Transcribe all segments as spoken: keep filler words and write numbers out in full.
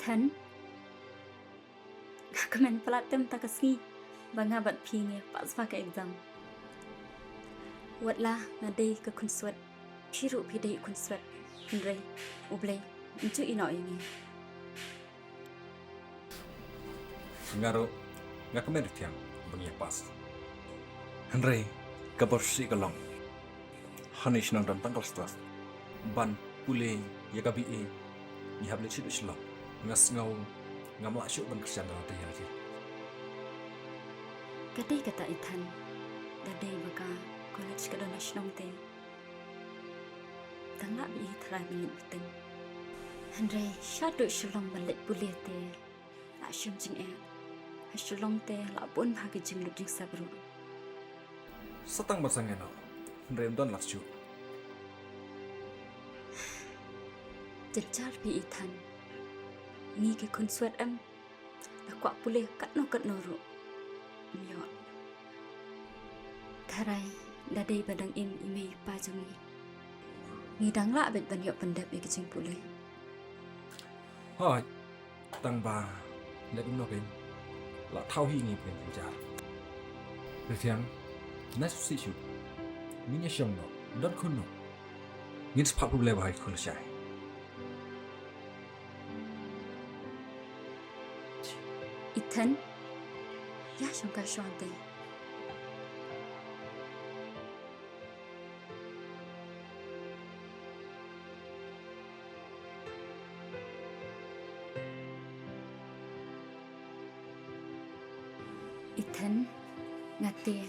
Than, nga kmen palat te mynta ka sngi ba nga bad phi ngi pass bha ka exam. Wat la nga dei ka khunswet, phi ruh phi dei khunswet, hynrei U Blei um ju ïehnoh ïa ngi. Nga ruh nga kmen Rithiang ba ngi ïa pass. Hynrei ka bor shi ka long, hangne shnong don tang ka klas twelve ban pule ïa ka B A. Ngi hap leit sha Shillong. Nga sngew ngam lah shuh ban kyrshan da lade ïa lade. Ka dei kata Ethan, da dei ba ka college ka don ha shnong te, dang lah ba i tharai ban leit bteng. Hynrei shaduh Shillong ban leit pule te la shem jingeh. Ha Shillong te la bun bha ki jinglut jingsep ruh. Sa tang ban sangeh noh, hynrei ym don lad shuh. Jynjar phi Ethan. Ngi ki khunswet em, la kwah pule katno katno ruh ym ïoh. Tharai da dei ba dang im i mei i pa jong ngi, ngi dang lah beit ban ïoh pyndep ïa ki jingpule. Hooid, tang ba leh kumno kein, la thaw hi ngi pynjynjar. Rithiang, na shisha shuh ngin ïa shong noh, don khun noh, ngin sa phah pule bha ïa ki khun lashai. Ethan, ïa shong ka shong te. Ethan, nga te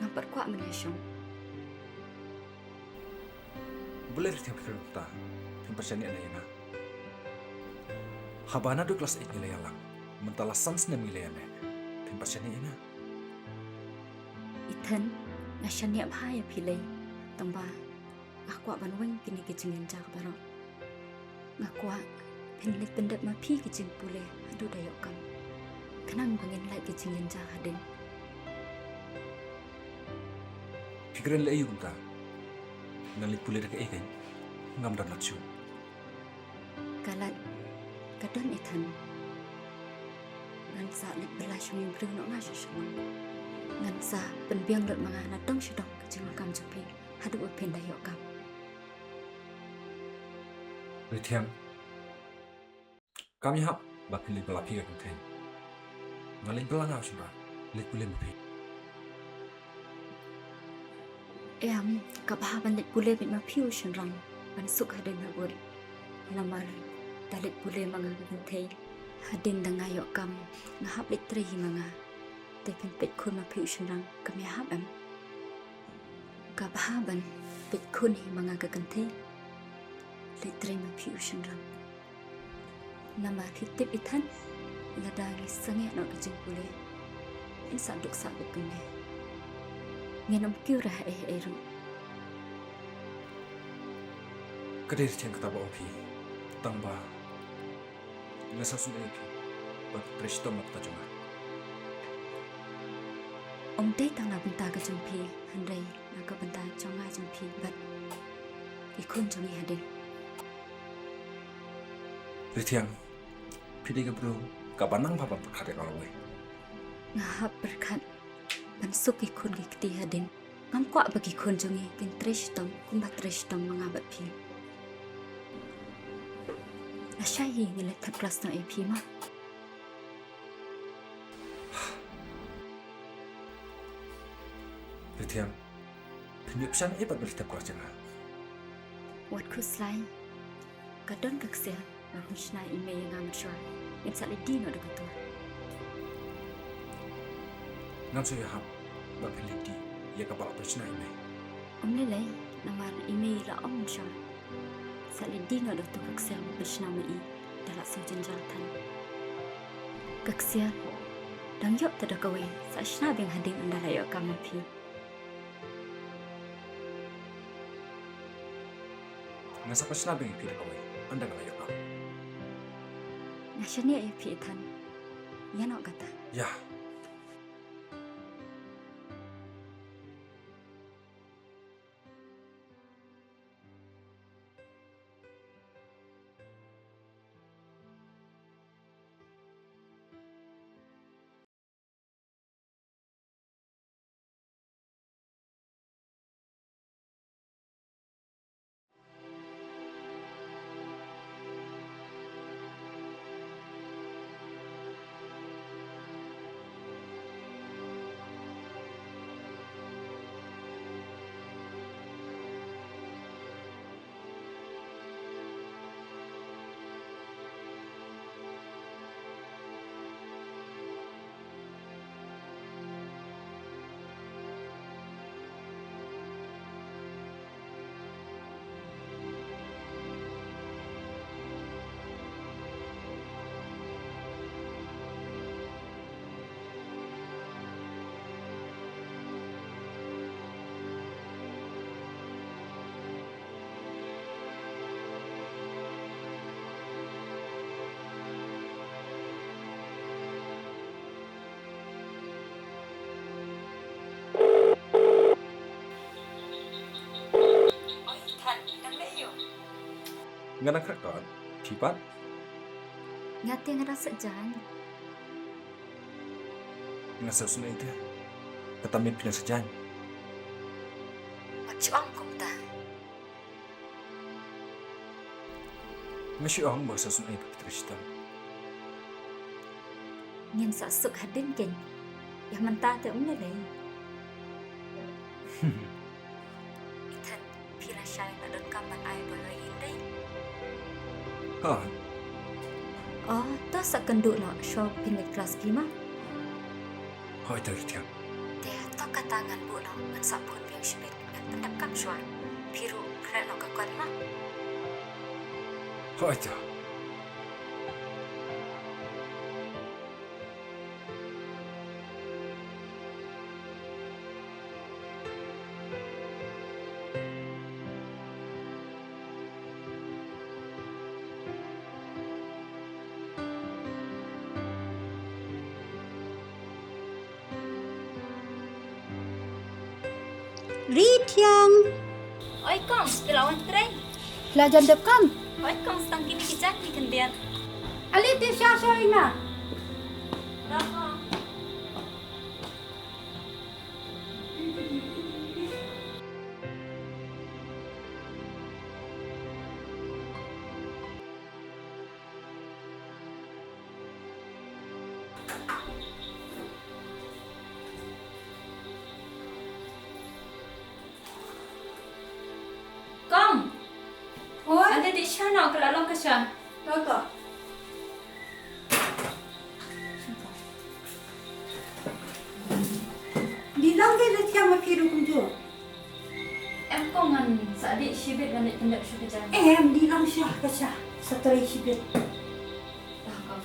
ngam pat kwah ban ïa shong. Balei Rithiang phi kren kumta? Phim pat shaniah ne ïa nga? Haba naduh klas eight ngi la ïalang, mynta la san snem ngi la ïaneh, phim pat shaniah ïa nga? Ethan, nga shaniah bha ïa phi lei, tang ba nga kwah ban weng kine ki jingjynjar baroh. Nga kwah phin leit pyndep ma phi ki jingpule haduh da ïoh kam, khnang ba ngin lait ki jingjynjar hadien. Phi kren leh aïu kumta? Ngan leit pule da kaei kein? Ngam don lad shuh. Ka lad ka don Ethan. Ngan sa leit bylla shong ïing briew noh nga sha Shillong. Ngan sa pynbiang lut ma nga na dong sha dong ka jingdonkam jong phi haduh ba phin da ïoh kam. Rithiang, kam ïahap ba phin leit bylla phi ka kynthei. Nga leit bylla nga u shynrang, leit pule ma phi. Em, ka bha ban leit pule beit ma phi u shynrang, ban suk hadien ha bud. Namar da leit pule ma nga ka kynthei, hadien da nga ïoh kam, nga hap leit trei hi ma nga. Te phin peit khun ma phi u shynrang, kam ïahap em? Ka bha ban peit khun hi ma nga ka kynthei, leit trei ma phi u shynrang. Namar phi tip Ethan, lada ngi sangeh noh ka jingpule, ngin sa duk sah beit kumne. Ngin ym kiew re haei haei ruh. Ka dei Rithiang kata ba ong phi, tang ba nga sngewsih ïa phi, ba trei shitom na ka bynta jong nga. Ym dei tang na ka bynta ka jong phi, hynrei na ka bynta jong nga jong phi bad ki khun jong ngi hadien. Rithiang, phi dei ka briew kaba nang bha ban pyrkhat ïa ka lawei. Nga hap pyrkhat ban suk ki khun ki kti hadien. Ngam kwah ba ki khun jong ngi kin trei shitom kumba trei shitom ma nga bad phi. Lashai hi ngin leit thep klas noh ïa phi ma. Rithiang, phin ïoh pisa ei pat ban leit thep klas jong nga? Wat khuslai, ka don ka ksiar ban pynshna ïa i mei ïa nga mynshuwa. Ngin sa leit die noh da ka tur. Ngam shu ïahap ba phin leit die ïa kaba la pynshna i mei. Ym lei lei, namar i mei la ong mynshuwa, sa leit die noh da ka tur, ka ksiar ban pynshna ma i da la shu jynjar than. Ka ksiar dang ïoh te da kawei, sa shna biang hadien ynda la ïoh kam ma phi. Nga sa pynshna biang ïa phi da kawei ynda nga la ïoh kam. Nga shaniah ïa phi Ethan. Ïa noh kata. Ïa. Nga dang khreh kot. Phi pat? Nga te nga dang sah jaiñ. Nga sah sngewsih te. Kata mynta phi dang sah jaiñ. Wat shu ong kumta. Nga shu ong ba sah sngewsih ba phi trei shitom. Ngin sah suk hadien keiñ. Ïa mynta te um lei lei. Ethan, phi la shai na donkam ban ai ba la ïing dei. Ha. Oh, to sa kynduh noh shuwa phin leit klas phi ma. Hoi to Ritiang. Te to kata ngan buh noh ngan sa phone biang shibit ngan pyndep kam shuwa. Phi ruh khreh noh ka kot ma. Hoi to. Ri Thiang. Oi kong, phi la wan trei? Phi la jan dep kam? Oi kong, stang kine ki jan ni khyndiat. Ale te sha sha ina. Dah kong. Kong. Oi. Ade di sha no ka la long ka sha. To to. Di long ke de tiang ma phi ruh kumjuh. Em kong ngan sa dih shibit ngan dih pyndep shu ka jan. Em di long sha ka sha sa trei shibit. Ah, kong.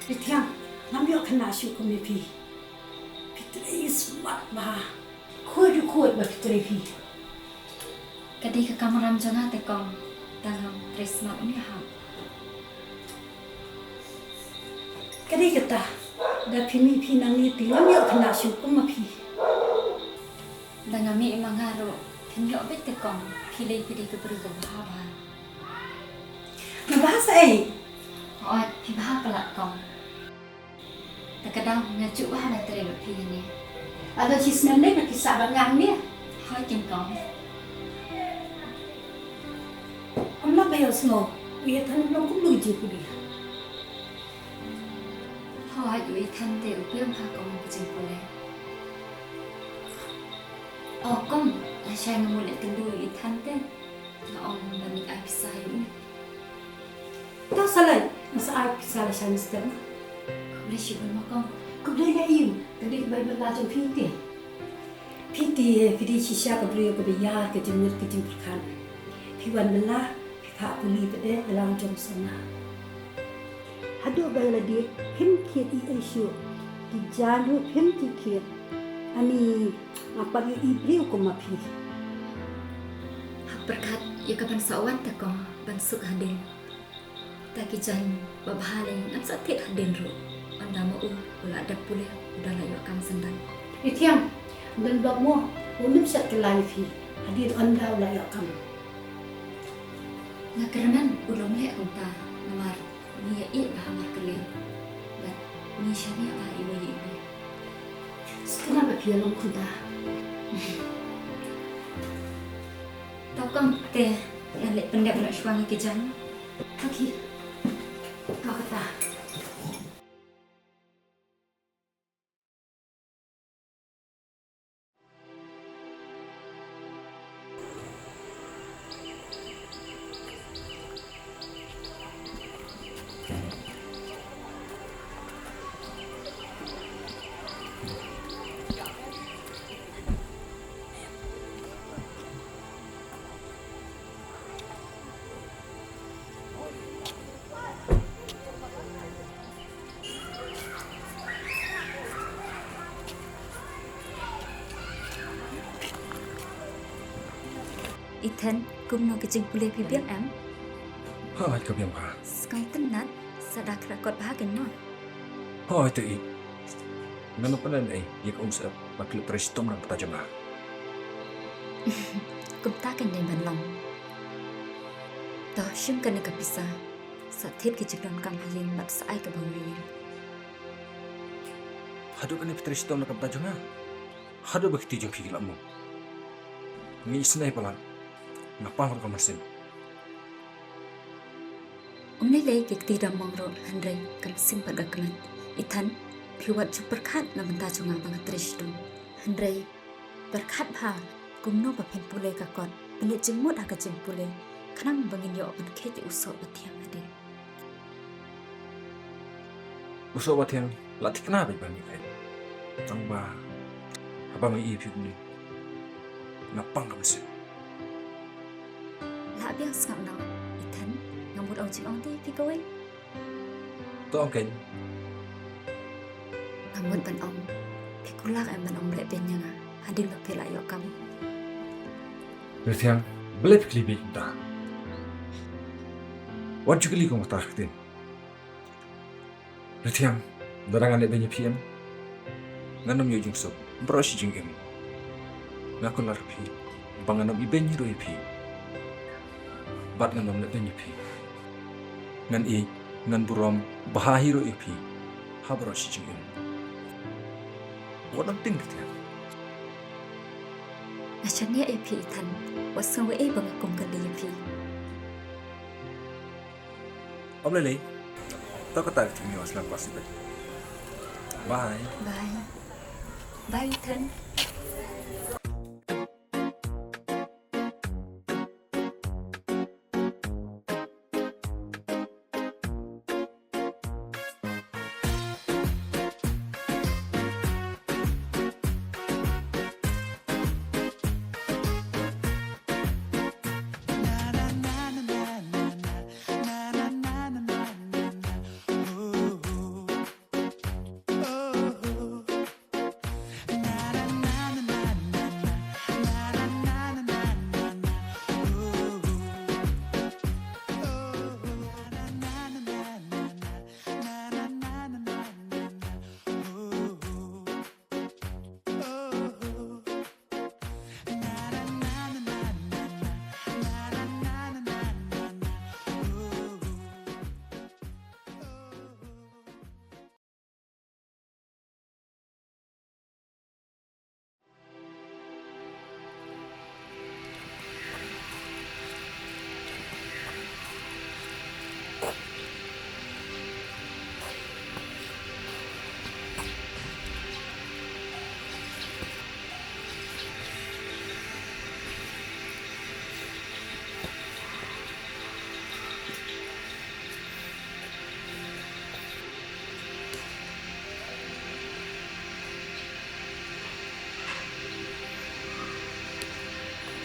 Ri Thiang, ngam ïoh khynnah shuh kum ïa phi. Phi trei smat bha. Khuid ruh khuid ba phi trei phi. Ka dei ka kamram jong nga te kong, tang ngam trei smat ym ïahap. Ka dei kata, da phi mih phi nangne te ngam ïoh khynnah shuh kum ma phi. Da nga mih ma nga ruh, phin ïoh beit te kong, phi lei phi dei ka briew kaba bha bha. Nga bha sa ei? Hooid, phi bha palat kong. Ta ka daw nga juh bha ban trei bad phi hangne. Ado shisnem ne ba ki sah bad nga hangne. Hooid kong. Ym lah ba ïohsngew, u Ethan u long kumno ka jingpule. Hooid, u Ethan te u biang ha ka wan ka jingpule. O kong, lashai nga mut leit kynduh u Ethan te. Nga ong ban leit ai pisa ïa u. To sa leit, nga sa ai pisa lashai mynstep. Khublei shibun ma kong. Khublei ïa i, ka dei ka bai bylla jong phi te. Phi te, phi dei shisha ka briew kaba ïar ka jingmut ka jingpyrkhat. Phi wan bylla, phi phah pule pat de ïa la u jong sona. Haduh ba ïa lade phim thied ei ei shuh, ki jaiñ ruh phim thied thied. Ani, ngam pat ïohi briew kum ma phi. Hap pyrkhat ïa ka ban sa wan te kong, ban suk hadien. Ta ki jaiñ ba bha lei ngan sa thied hadien ruh. Ynda ma u u la dep pule, u dang la ïoh kam syndon. Ri Thiang, don bok mo, u nym shet kylla ïa phi hadien ynda u la ïoh kam. Nga kyrmen u long leh kumta, namar ngi ïa ïeit bha markylliang bad ngi shaniah bha iwei ïa iwei. Sngewbha ba phi ïa long kumta. To kong te ngan leit pyndep noh shuwa ïa ki jaiñ. Okay. To kata. Then, kumno ka jingpule phi biang em? Hooid, ka biang bha. Skang tynnat, sa da kra kot bha kein mo. Hooid, te i. Ngan ym pynlong ei ïa ka umsyep ba phi la trei shitom na ka bynta jong nga. Kumta kein dei ban long. To shim kane ka pisa. Sa thied ki jingdonkam ha ïing bad sa ai kaba ngi ïing. Haduh kane phi trei shitom na ka bynta jong nga. Haduh ba ki kti jong phi ki la mut. Ngi isynei palat. Nga pang ruh ka mynsiem. Ym lei lei ki kti da mong ruh hynrei ka mynsiem bad ka kmen. I Than, phi wat ju pyrkhat na bynta jong nga ba nga trei shitom. Hynrei pyrkhat bha kumno ba phin pule ka kot. Pynleit jingmut ha ka jingpule. Khnang ba ngin ïoh ban kheit ïa u soh ba thiang hadien. U soh ba thiang la thikna beit ba ngi kheit. Tang ba haba nga ïohi phi kumne nga pang ka mynsiem. La biang sngap noh, i Than, nga mut ong jingong te phi kawei. To ong kein. Nga mut ban ong phi kular em ban ong leh beiñ ïa nga hadien ba phi la ïoh kam. Ri Thiang, balei phi kylli beiñ kumta? Wat ju kylli kum kata ktien. Ri Thiang, lada ngan leh beiñ ïa phi em, ngan ym ïoh jingsuk baroh shi jingim. Nga kular phi ba ngan ym ibeiñ ruh ïa phi. Bad ngan ym leh beiñ ïa phi. Ngan ïeit, ngan burom bha hi ruh ïa phi ha baroh shi jingim. Wat nym tieng, Ri Thiang. Nga shaniah ïa phi, i Than. Wat sngew ei ei ba nga kum kylli ïa phi. Ym lei lei. To kata ka jingmut, sngewbha sngewbha. Bye. Bye. Bye, Than.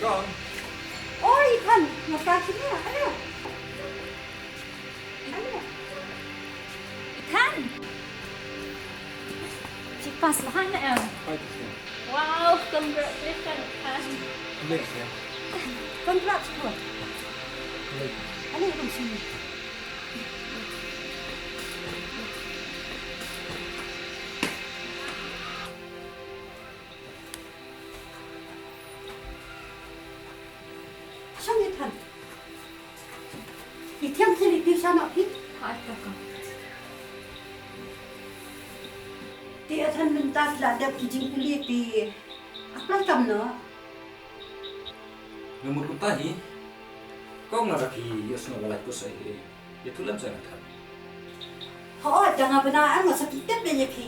Kong. Oi, Than, nga sa sini, ayo. Ayo. Than. Shi pass bha ne em? Wow, congratulations, Than. Congrats, bro. Ayo, dong sini. Shong, i Than. I Thiang thylli phi sha noh phi. Ha, i Thiang ka. Te i Than, mynta phi la dep ki jingpule, phi apply kam noh? Nga mut kumta hi. Kong, lada phi ïohsngew ba lait post, ai, ïathuh lem sha nga, Than. Hooid, da nga bna em, nga sa pyntip beiñ ïa phi.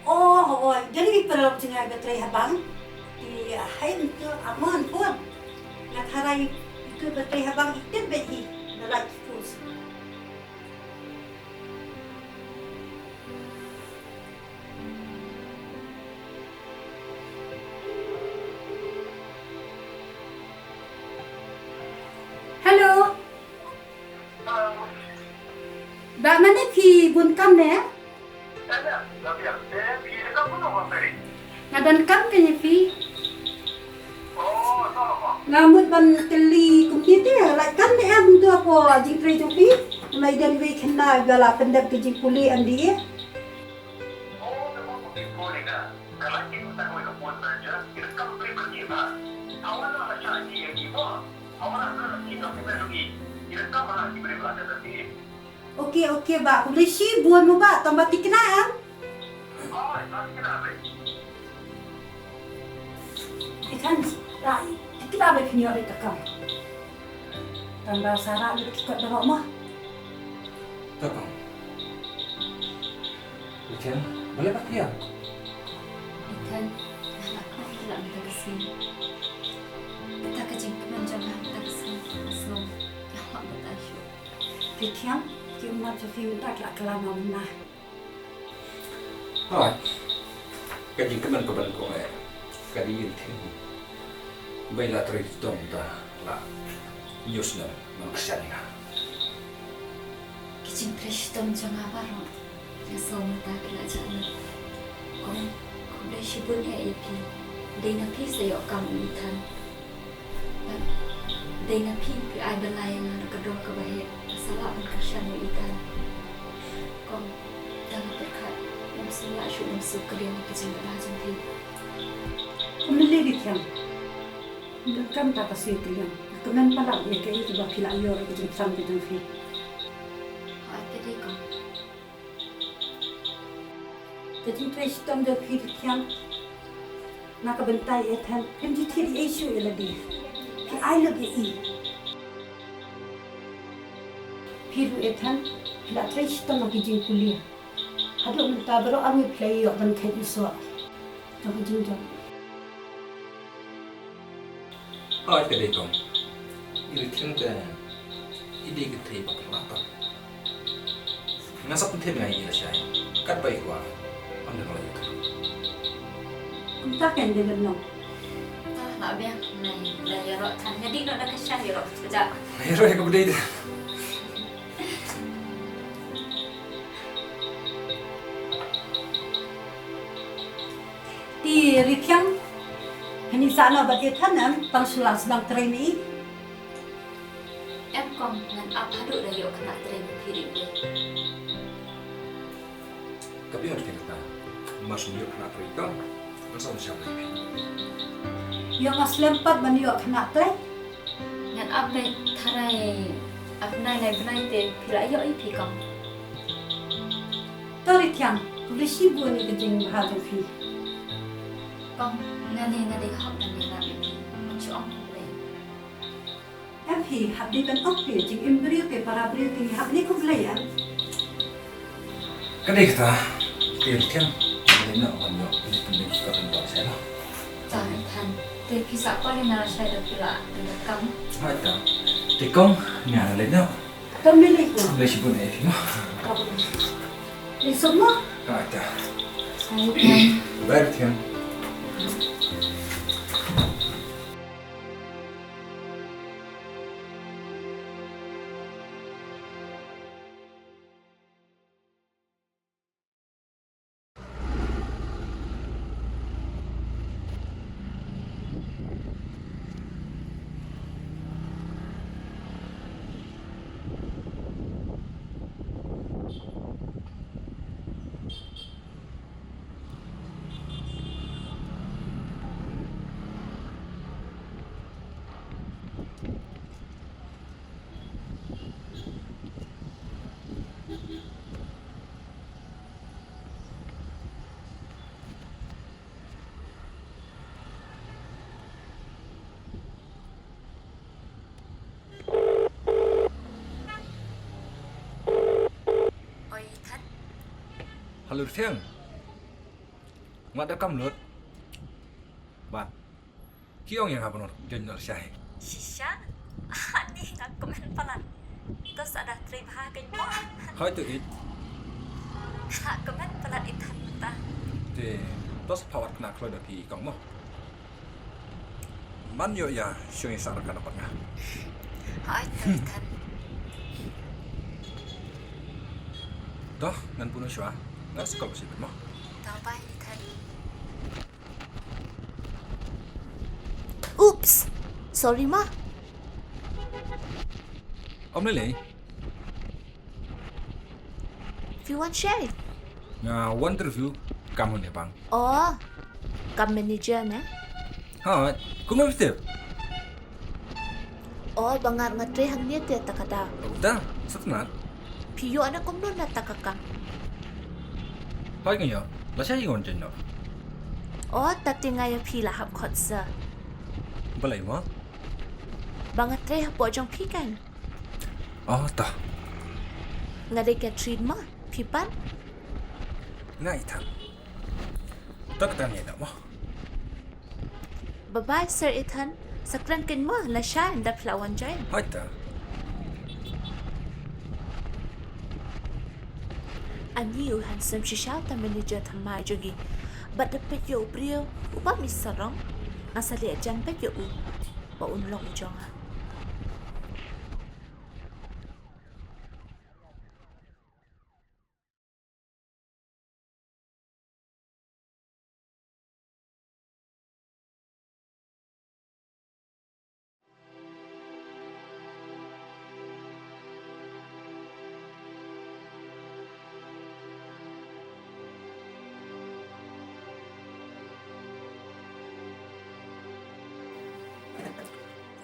O, hooid, da ngi para jngai ba trei ha bank. Te haei mynta, amon pun. Nga tharai itu ba trei ha bank i tip beiñ hi ba lait post. Hello. Bah, mane phi bun kam ne? Nga don kam kane phi. Nga mut ban kylli kumne te, lait kam ne em to hapoh jingtrei jong phi? Namar i don iwei i khynnah ba la pyndep ka jingpule M D A. Okay, okay, bah. Khublei shibun mo, bah. Tang ba tikna em. Oi, tang tikna, bah. Ïa kan, rai, tikna, bah, pynïoh ri takam. Tang ba sa rai lut ki kot baroh mo. Takam. Ïa kan, balei pat ïa? Ïa kan, nga la kynnoh ïa la mynta ka sngi. Kata ka jingkmen jong nga mynta ka sngi, ka sngi. Nga hap batai shuh. Ki thiang, ki ummat jong phi mynta ki la kylla ma mynta. Hooid. Ka jingkmen ka ban kong eh ka dei ïa i Rthiang. Ba i la trei shitom da la hynñiew snem ban kyrshan ïa nga. Ki jingtrei shitom jong nga baroh ïa sngewbha ki la jah lut. Kong, khublei shibun eh ïa phi. Dei na phi sa ïoh kam u Ethan. Bad dei na phi, phi ai bylla ïa nga da ka doh kaba heh, nga sa lah ban kyrshan ïa u Ethan. Kong, tang nga pyrkhat ngam sngewlah shuh, ngam sngewkylliang ïa ka jingïabha jong phi. Ym lei lei Rthiang. Ym donkam ta ka sngewkylliang. Nga kmen palat ïa kaei kaba phi la ïoh ïa ka jingthrang ka jong phi. Hooid, ka dei kong. Ka jingtrei shitom jong phi Rthiang na ka bynta i Ethan, phim ju thied ei ei shuh ïa lade. Phi ai lut ïa i. Phi ruh Ethan, phi la trei shitom ha ki jingpule. Haduh mynta baroh arngut phi la ïoh ban kheit ïa u soh jong ka jingjop. Hooid, ka dei kong. I Rthiang te i dei ka thei ba pynlah tam. Nga sngewthuh nga ïa i lashai. Katba i kwah, ym dei ban la ïathuh. Kumta kein dei ban long. Tah, la biang. Nai, la ïaroh than. Nga dih noh da ka shai, ïaroh kjat. Ïaroh ïa kaba dei te. Te Rthiang, phin ïasah noh bad Ethan em, tang shu la sdang trei ne i? Em kong, ngan ap haduh la ïoh khynnah trei ma phi ruh. Ka biang te kata, mar shu ïoh khynnah trei kong, ngan sa wan shah trei phi. Ïoh, nga slem pat ban ïoh khynnah trei. Ngan ap beit tharai ar bnai lai bnai te phi la ïoh ïa phi kong. To Rthiang, khublei shibun ïa ka jingbha jong phi. Kong, nga lei nga dei hok ban ïarap ïa phi. Ngan shu ong khublei. Em phi, hap dei ban ong phi, jingim briew te para briew te ngi hap lei khublei em. Ka dei kata, te Rthiang, nga leit noh ban ïoh, leit pynbeit ka kyntoh sha noh. Tang Ethan, te phi sah kwah lei na lashai da phi la pyndonkam. Hooid tang. Te kong, nga leit noh. Tang me leit noh. Leit shibun eh phi mo. Tang. Leit suk mo. Hooid tang. Bye Ethan. Bye Rthiang. Oi, Ethan. Hello, Rthiang. Nga da kam lut. Bad ki ong ïa nga ban wan join noh lashai. Shisha? Ani nga kmen palat. To sa da trei bha kein mo. Hooid to ïeit. Nga kmen palat Ethan mynta. Te to sa phah wat khynnah kloi da phi kong mo. Man ïoh ïa shong ïa sah ryngkat bad nga. Hooid to Ethan. To ngan pynlong shuwa. Ngan sa call sha phi mo. To bye Ethan. Oops! Sorry ma. Ym lei lei. Phi wan shaei? Nga wan interview kam hangne bang. Oh, kam manager ne? Hooid, kumno phi tip? Oh, ba nga, nga trei hangne te ta ka daw. Oh, da, sa tnat. Phi ïoh na kumno na ta ka kam? Hooid nga ïoh, lashai wan join noh. Oh, ta te nga ïa phi la hap khot sa. Balei mo? Ba nga trei hapoh jong phi kan. Oh, ta. Nga dei Catherine ma, phi pat? Nga Ethan. Ta ka tang ïa mo. Bye bye, Sir Ethan. Sa kren kein mo, lashai ynda phi la wan join. Hooid ta. Ani u handsome shisha uta manager thymmai jong ngi. Bad da peit ïa u briew, u bym i sarong. Nga sa leh jan beit ïa u. Ba un long u jong nga.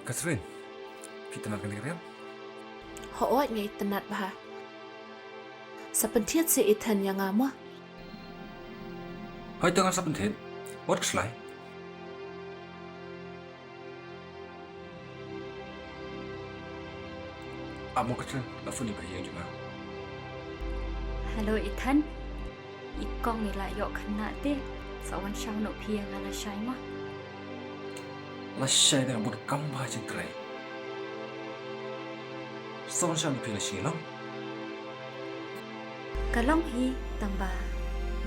Catherine, phi itynnad kane ka riam? Hooid, nga itynnad bha. Sa pynthied Sir Ethan ïa nga mo. Hooid, to ngan sa pynthied. Wat khuslai. Ap mo Catherine, la phone i bah ïing jong nga. Hello Ethan. I kong i la ïoh khynnah te. Sa wan shaw noh phi ïa nga lashai mo. Lashai te nga bud kam bha jingkyrpad. Sa wan shaw noh phi lashai long. Ka long hi tang ba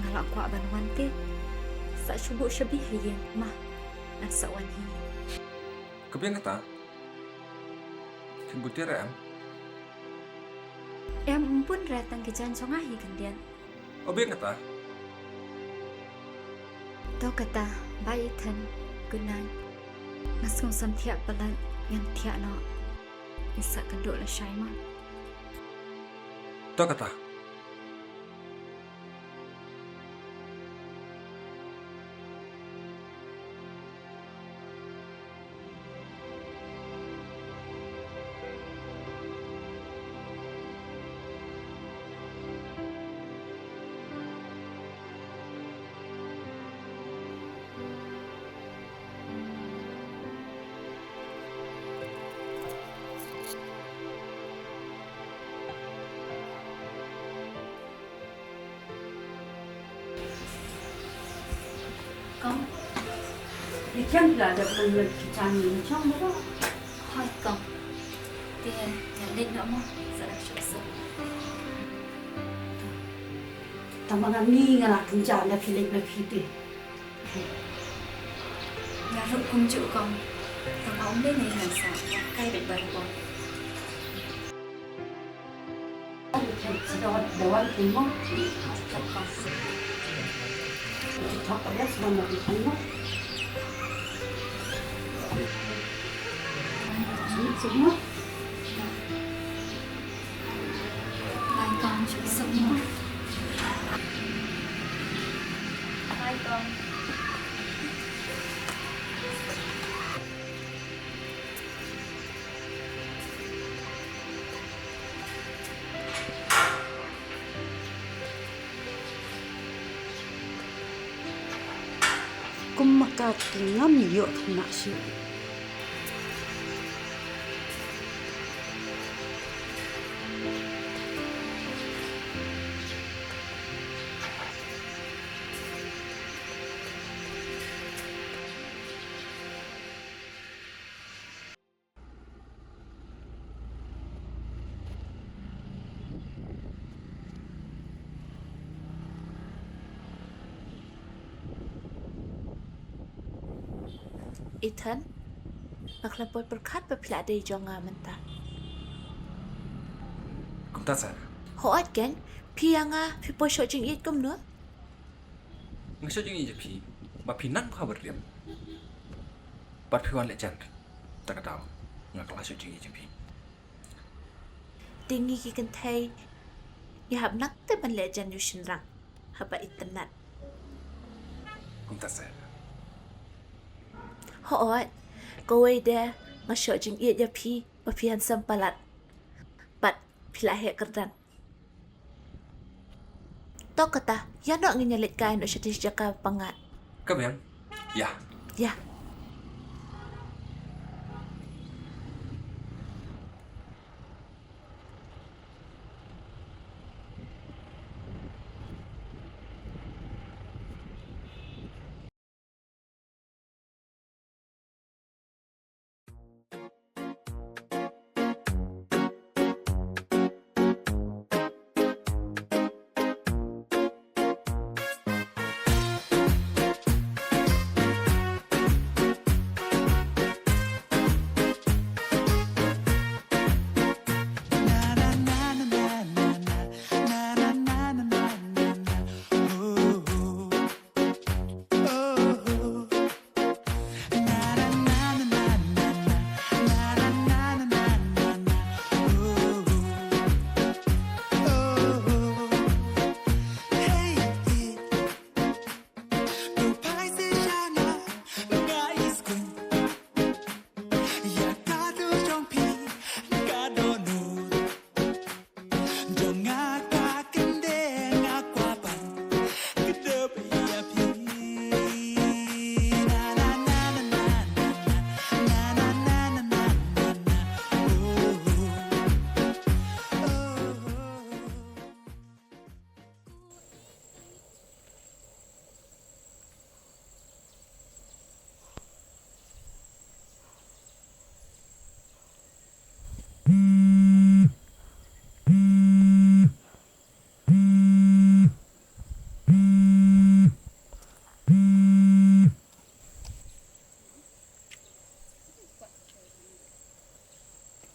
nga la kwah ban wan te. Sa shu buh shabi ha ïing ma. Ngan sa wan hi. Ka biang kata. Phin bud tiar em? Em, ym bun re, tang ki jaiñ jong nga hi khyndiat. O biang kata. To kata, bye Ethan. Good night. Nga sngewsam thiah palat, ngan thiah noh. Ngin sa kynduh lashai mo. To kata. Kong. Ïa kiang phi la dep pynlut ki jaiñ jong phi ba? Hooid kong. Te ngan leit noh mo, sa dang shuh shuh. Tang ba nga ngi nga la kynjah ynda phi leit na phi te. Nga ruh kumjuh kong. Tang ba ym dei ngi ngan sa kai beit barabor. Kumba ka ngam ïoh khynnah shuh. Ethan, nga khlem poi pyrkhat ba phi la dei jong nga mynta. Kumta sa? Hooid keiñ, phi ïa nga phi poi shoh jingïeit kumno? Nga shoh jingïeit ïa phi ba phi nang bha bad riam. Bad phi wan leh jan. Kata ka daw nga khlad shuh jingïeit jong phi. Te ngi ki kynthei ngi hap nangta ban leh jan ïa u shynrang haba itynnad. Kumta se. Hooid, kawei de nga shoh jingïeit ïa phi ba phi handsome palat. Bad phi la heh kyrdan. To kata, ïa noh ngin ïa leit kai noh shatei shi jaka ba nga. Ka biang. Ïa. Ïa.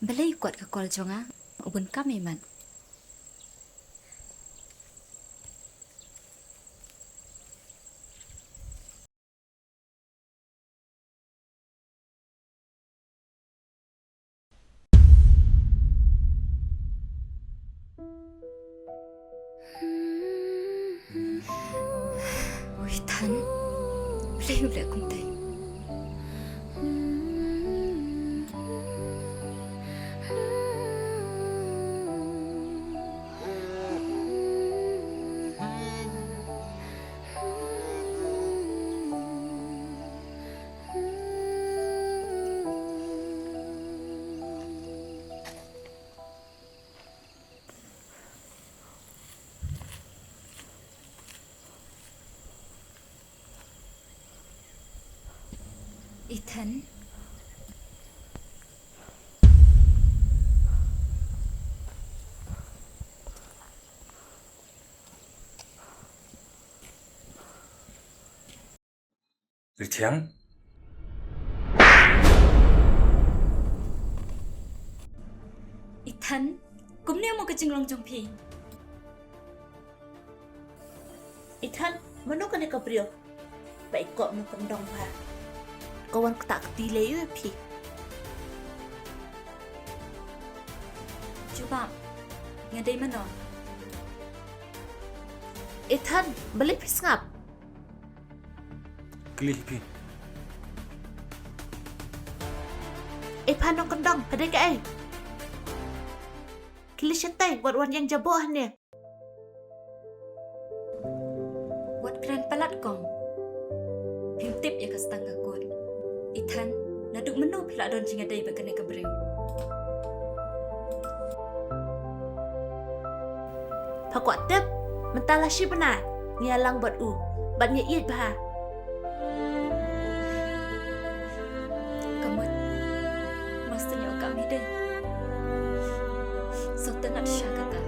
Balei kwat ka kol jong nga? U bun kam i mat. Ui, Than. Balei u leh kumtei? Ethan. Rithiang. Ethan, kumne mo ka jinglong jong phi? Ethan, mano kane ka briew ba i kop na kyndong ba ka wan ktah kti lei ïa phi? Jubab, nga dei mano? Ethan, balei phi sngap? Kylli phi. Ethan nongkyndong, ka dei kaei? Kylli shatei, wat wan ïeng jaboh hangne. Wat kren palat kong. Phim tip ïa ka stang ka kut. Ethan, naduh mynno phi la don jingïadei bad kane ka briew? Pha kwah tip, mynta la shi bnai ngi ïalang bad u bad ngi ïeit bha. Ka mut, masteh ïoh ka mi dei. Sngewtynnat sha kata.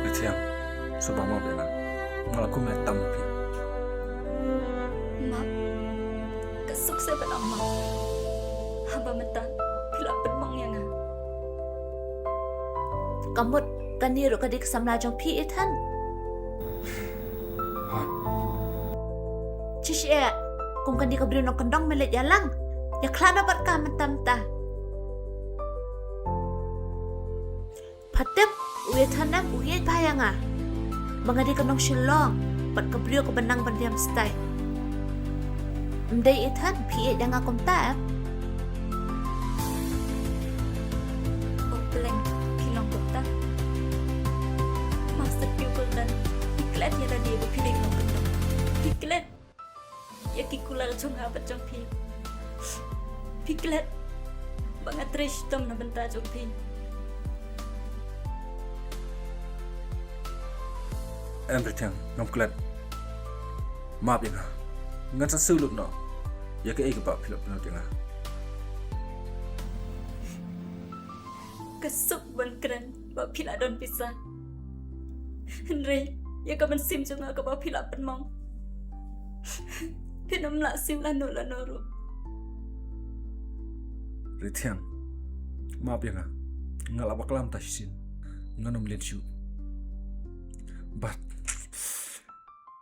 Rithiang, sngewbha map ïa nga. Nga la kum ïa tam phi. Map, ka suk sa ban ong map. Haba mynta phi la pynmong ïa nga. Ka mut kane ruh ka dei ka samla jong phi, Ethan. Ha? Shisha, kum kane ka briew nongkyndong me leit ïalang. Ïakhlad noh bad ka mynta mynta. Pha tip, u Ethan em u ïeit bha ïa nga. Ba nga dei ka nong Shillong bad ka briew kaba nang ban riam stai. Ym dei Ethan, phi ïeit ïa nga kumta em? Oh Blei, phi long kumta. Master Pupil dan, phi klet ïa lade ba phi dei nongkyndong. Phi klet ïa ki kular jong nga bad jong phi. Phi klet ba nga trei shitom na bynta jong phi. Em Rithiang, ngam klet. Map ïa nga. Ngan sa siew lut noh ïa kaei kaba phi la pynlut ïa nga. Ka suk ban kren ba phi la don pisa. Hynrei ïa ka mynsiem jong nga kaba phi la pynmong, phin ym lah siew lano lano ruh. Rithiang, map ïa nga. Nga la bakla mynta shisien. Ngan ym leh shuh. Bad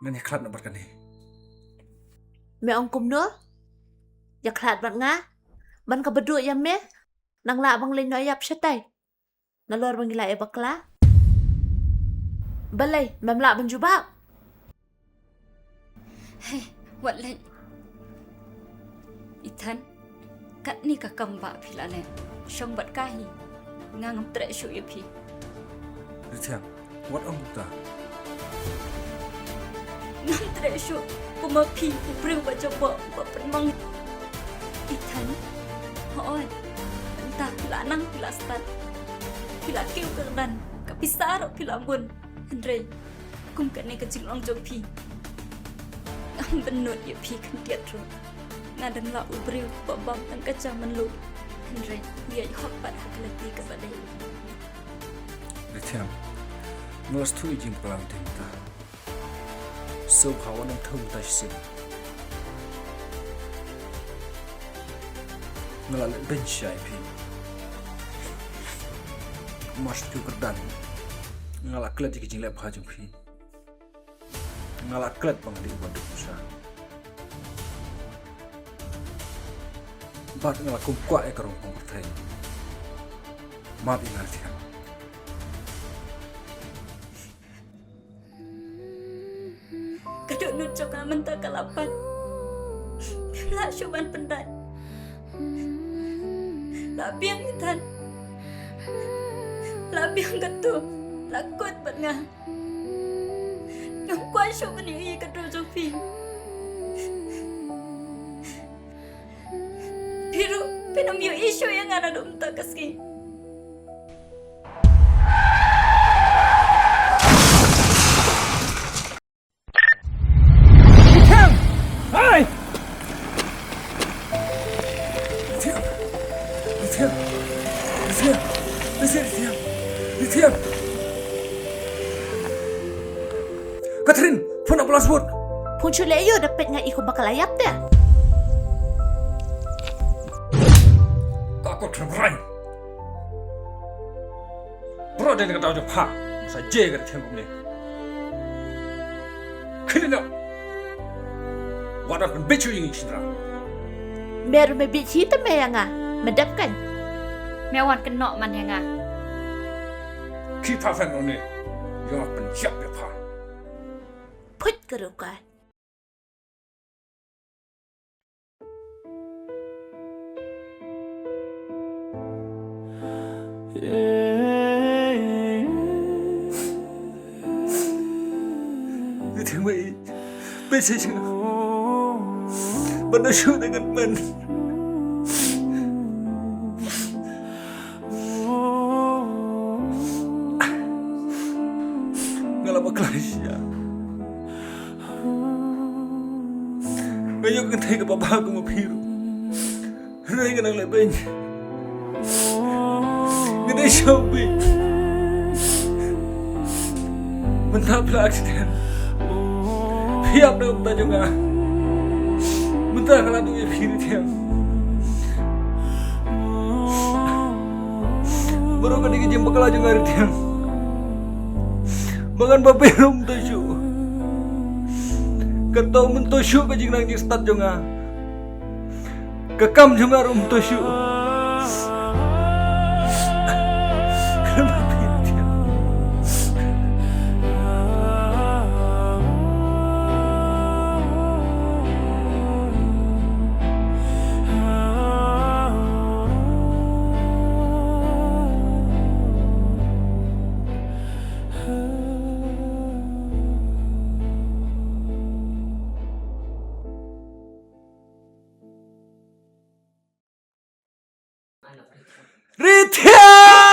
ngan ïakhlad noh bad kane. Me ong kumno? Ïakhlad bad nga? Ban kaba duh ïa me, nang lah ban leit noh ïap shatai. Nalor ba ngi la ïa bakla. Balei mem lah ban jubab? Hei, wat leh. Ethan, katne ka kam ba phi la leh, shong bad ka hi. Nga ngam treh shuh ïa phi. Rithiang, wat ong kumta. Ngam treh shuh kum ma phi, u briew ba jabok ba pynmong. Ethan, hooid, mynta phi la nang phi la stad, phi la kiew kyrdan, ka pisa ruh phi la bun. Hynrei kum kane ka jinglong jong phi, ngam bynnud ïa phi khyndiat ruh. Nga dang lah u briew ba bam tang ka jam mynluk. Hynrei ïa hok pat ha ka lynti kaba dei. Rithiang, nga la sngewthuh ïa ka jingbakla jong phi mynta. Sngewbha wat nang thew mynta shisien. Nga la leh beiñ sha ïa phi. Mar shu kiew kyrdan, nga la klet ïa ka jingleh bha jong phi. Nga la klet ba nga dei uba duk sha. Bad nga la kum kwah ïa ka rong pong pyrthei. Map ïa nga Rithiang. Ka dohnud jong nga mynta ka la pan. Phim lah shuh ban pyndait. La biang Ethan. La biang katto. La kut bad nga. Ngam kwah shuh ban ïohi ïa ka doh jong phi. Phi ruh phin ym ïohi shuh ïa nga naduh mynta ka sngi. Rithiang! Hai! Rithiang! Rithiang! Rithiang! Rithiang! Rithiang! Catherine, phone ambulance bud. Phone shu leh ïoh da peit nga i kumba ka la ïap te. Ka kot rem rang. Bro, dei na ka daw jong pha. Sa je ka thiang kumne. Khyndiat noh. Wat ban pynbeit shuh ïa ngi shynrang. Me ruh me beit hi te me ïa nga. Me dep kan. Me wan kynnoh man ïa nga. Ki pha fan one. Ïa nga pynjah ïa pha. Phut ka ruh ka. Nga tieng ba i peit sha jong nga. Ban da shu da ngan man. Nga la bakla shisha. Nga ïoh kynthei kaba bha kum ma phi ruh. Hynrei nga dang leh beiñ. Nga dei shong beiñ. Mynta phi la accident. Phi ïap na ka bynta jong nga. Mynta nga la duh ïa phi Rithiang. Baroh kane ka jingbakla jong nga Rithiang. Ba ngan ba biang mynta shuh. Kato mynta shuh ka jingnang jingstad jong nga. Ka kam jong nga ruh mynta shuh. Rithiang!